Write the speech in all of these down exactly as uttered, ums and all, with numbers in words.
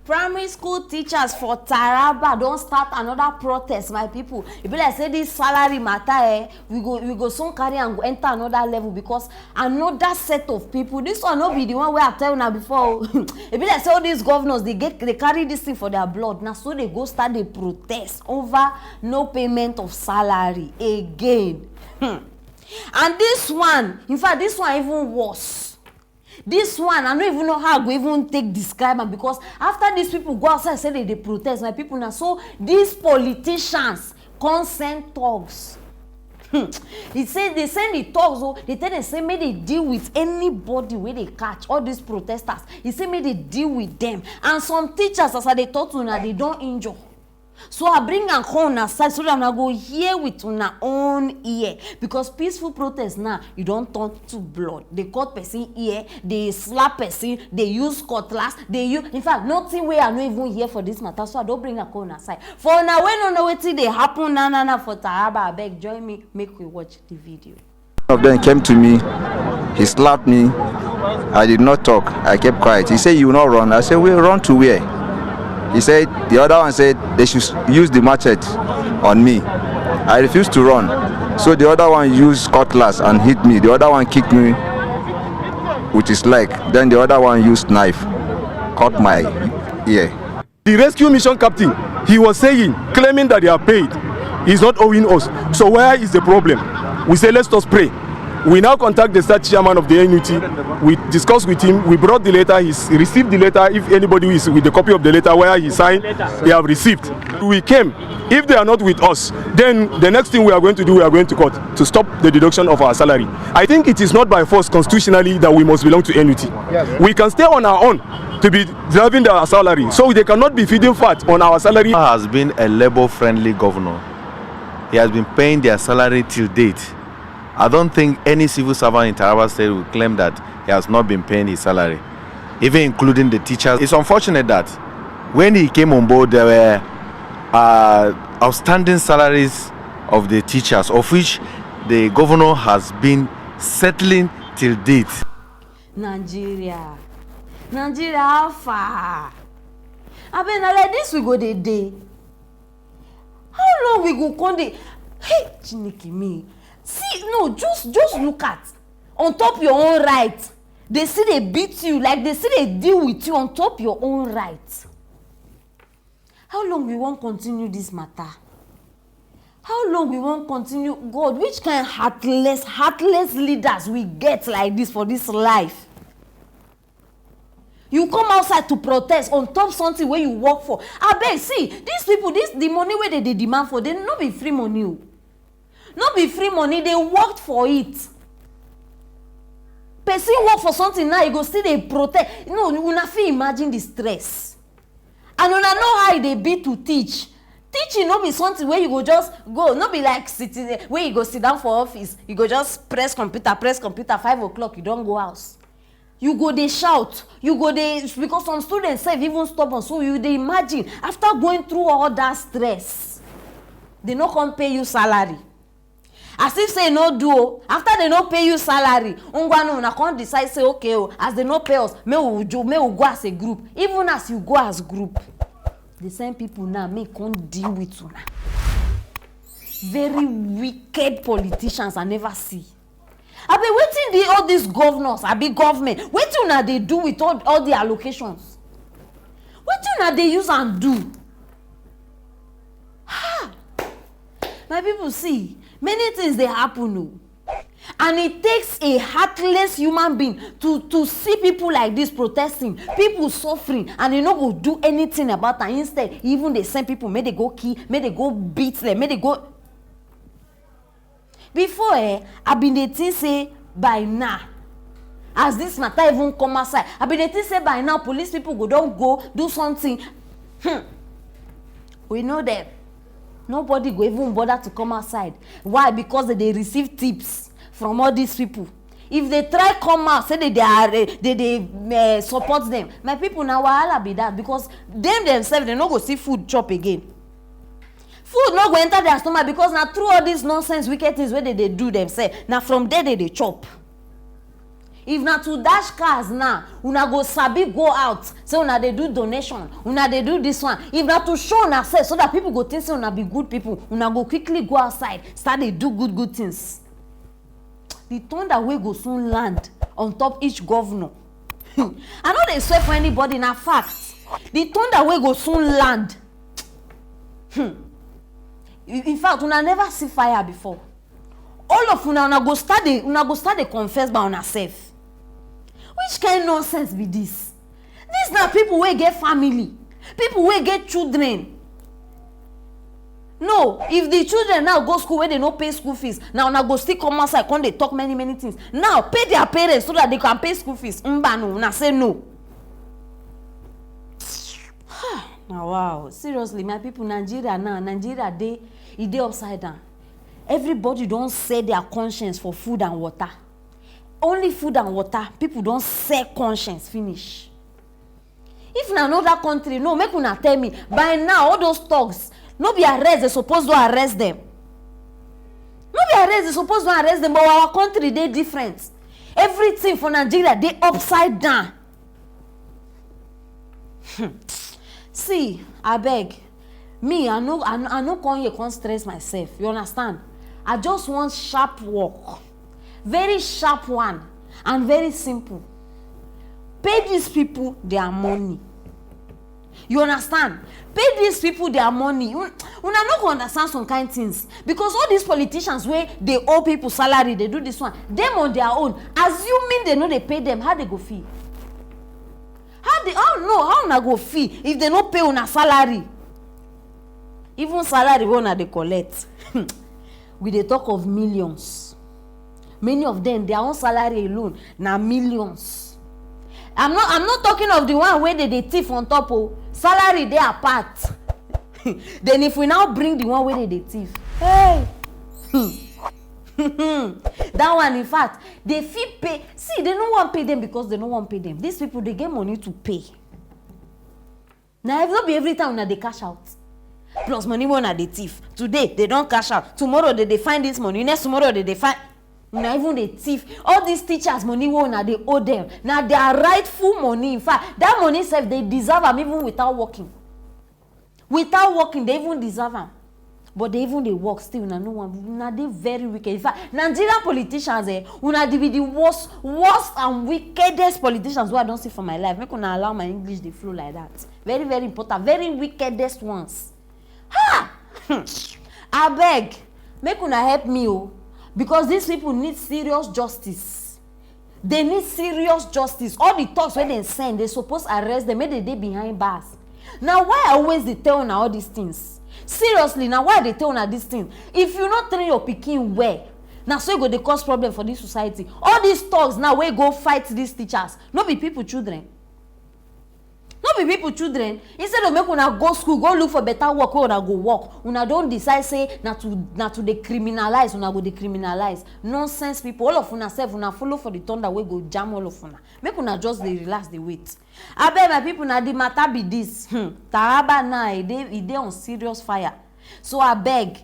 Primary school teachers for Taraba don start another protest, my people. E be like say this salary matter, eh, we go we go soon carry and go enter another level, because another set of people. This one no be the one wey I tell una before o. E be like say all these governors, they get they carry this thing for their blood. Na so they go start dey protest over no payment of salary again. Hmm. And this one, in fact, this one even worse. This one, I no even know how I go even take describe am, because after these people go outside say they dey protest, my people, na so these politicians come send thugs. Hmm. He say they send the thugs o, they tell them say make they deal with anybody wey they catch, all these protesters. He say make they deal with them. And some teachers, as I dey talk to una, they don injure. So I bring am come una side so that una go hear with una own ear, because peaceful protest now, e don turn to blood. They cut person ear, they slap person, they use cutlass, they use, in fact, nothing wey I no even hear for this matter. So I don bring am come una side. For una wey no know wetin dey happen now now now for Taraba, abeg join me, make we watch the video. One of them came to me, he slapped me. I did not talk. I kept quiet. He said, "You will not run." I said, "We run to where?" He said, the other one said they should use the machete on me. I refused to run. So the other one used cutlass and hit me. The other one kicked me with his leg. Then the other one used knife, cut my ear. The rescue mission captain, he was saying, claiming that they are paid, he's not owing us. So where is the problem? We say, let us pray. We now contact the state chairman of the N U T. We discussed with him. We brought the letter. He received the letter. If anybody is with the copy of the letter where he signed, they have received. We came. If they are not with us, then the next thing we are going to do, we are going to court to stop the deduction of our salary. I think it is not by force constitutionally that we must belong to N U T. Yes. We can stay on our own to be driving their salary. So they cannot be feeding fat on our salary. Has been a labor-friendly governor. He has been paying their salary till date. I don't think any civil servant in Taraba State will claim that he has not been paying his salary, even including the teachers. It's unfortunate that when he came on board, there were uh, outstanding salaries of the teachers, of which the governor has been settling till date. Nigeria, Nigeria, how far? Abeg, na like this we go dey dey. How long we go come dey? Hey, Chineke me. See, no, just just look at, on top your own right, they still dey beat you, like they still dey deal with you on top your own right. How long we wan continue this matter? How long we wan continue? God, which kind heartless, heartless leaders we get like this for this life? You come outside to protest on top something wey you work for. Abeg, see, these people, this, the money wey they dey demand for, they no be free money o. No be free money, they worked for it. Person work for something now, you go still dey protest. No, una fit imagine the stress. And una know how e dey be to teach. Teaching no be something wey you go just go, no be like sitting wey you go sit down for office, you go just press computer, press computer, five o'clock, you don go house. You go dey shout, you go dey, because some students sef even stubborn, so you dey imagine, after going through all that stress, they no come pay you salary. As if say no do o, after they no pay you salary, ngwanu, una come decide say, okay o, as they no pay us, make we jo-, make we go as a group. Even as you go as group, the same people now make come deal with una. Very wicked politicians I never see. Abi wetin the, all these governors, abi government, wetin una dey do with all, all the allocations? Wetin una dey use am do? Ha! My people, see, many things dey happen o. And it takes a heartless human being to, to see people like this protesting, people suffering, and they no go do anything about am. Instead, e even dey send people, make they go kill, make they go beat them, make they go. Before, eh, I been dey think say by now, as this matter even come outside, I been dey think say by now police people go don go do something. Hmm. We know them. Nobody go even bother to come outside. Why? Because they dey receive tips from all these people. If they try come out, say they, they are, eh, they, they, eh, support them, my people, na wahala be that, because them themselves, they no go see food chop again. Food no go enter their stomach, because na through all these nonsense, wicked things wey they dey do themselves, na from there they dey chop. If na to dash cars now, una go sabi go out say una dey do donation, una dey do this one. If na to show una sef so that people go think say una be good people, una go quickly go outside, start dey do good good things. The thunder wey go soon land on top each governor. I no dey swear for anybody, na fact. The thunder wey go soon land. Hmm. In in fact, una never see fire before. All of una, una go start dey, una go start dey confess by una sef. Which kind nonsense be this? This na people wey get family, people wey get children. No, if the children now go school wey dey no pay school fees, na una go still come outside come dey talk many many things. Now pay their parents so that they can pay school fees. Mba no, una say no. Na wow, seriously, my people, Nigeria now, Nigeria dey, e dey upside down. Everybody don sell their conscience for food and water. Only food and water, people don sell conscience finish. If na another country, no, make una tell me. By now, all those thugs, no be arrest they suppose to arrest them. No be arrest they suppose to arrest them, but our country dey different. Everything for Nigeria dey upside down. Hmm. See, abeg, me, I no, I no, I no come here come stress myself. You understand? I just want sharp work, very sharp one, and very simple. Pay these people their money. You understand? Pay these people their money. Un- Una no go understand some kind things because all these politicians wey dey owe people salary, dey do this one, dem on their own, assuming they no dey pay them, how they go feel? How they, how, no, how una go feel if they no pay una salary? Even salary wey una dey collect, we dey talk of millions. Many of them, their own salary alone na millions. I'm not, I'm not talking of the one wey dey dey thief on top o. Salary dey apart. Then if we now bring the one wey dey dey thief, hey, that one, in fact, they fit pay. See, they no wan pay them because they no wan pay them. These people, they get money to pay. Na ev- no be every time una dey cash out. Plus money wey una dey thief. Today they don cash out. Tomorrow they dey find this money. Next tomorrow they dey find. Una even dey thief. All these teachers money wey una dey owe them, na their rightful money. In fact, that money sef, they deserve am even without working. Without working, they even deserve am. But they even dey work still. Una no wan, una dey very wicked. In fact, Nigerian politicians, eh, una dey be the worst, worst and wickedest politicians wey I don see for my life. Make una allow my English dey flow like that. Very, very important. Very wickedest ones. Ha! Abeg, make una help me o, because these people need serious justice. They need serious justice. All the thugs wey dem send, they suppose arrest them, make they dey behind bars. Na why I always dey tell una all these things. Seriously, na why I dey tell una this thing. If you no train your pikin well, na so e go dey cause problem for this society. All these thugs now wey go fight these teachers, no be people children? No be people children? Instead of make una go school, go look for better work wey una go work, una don decide say na to, na to dey criminalize, una go dey criminalize. Nonsense people. All of una sef, una follow for the thunder wey go jam all of una. Make una just dey relax, dey wait. Abeg, my people, na the matter be this. Hmm. Taraba now, e dey, e dey on serious fire. So abeg,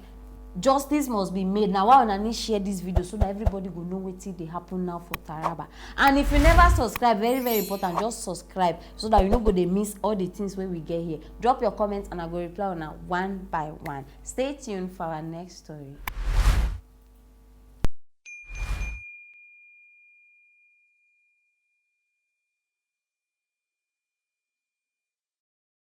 justice must be made. Na why una need share this video so that everybody go know wetin dey happen now for Taraba. And if you never subscribe, very, very important, just subscribe so that you no go dey miss all the things wey we get here. Drop your comments and I go reply una one by one. Stay tuned for our next story.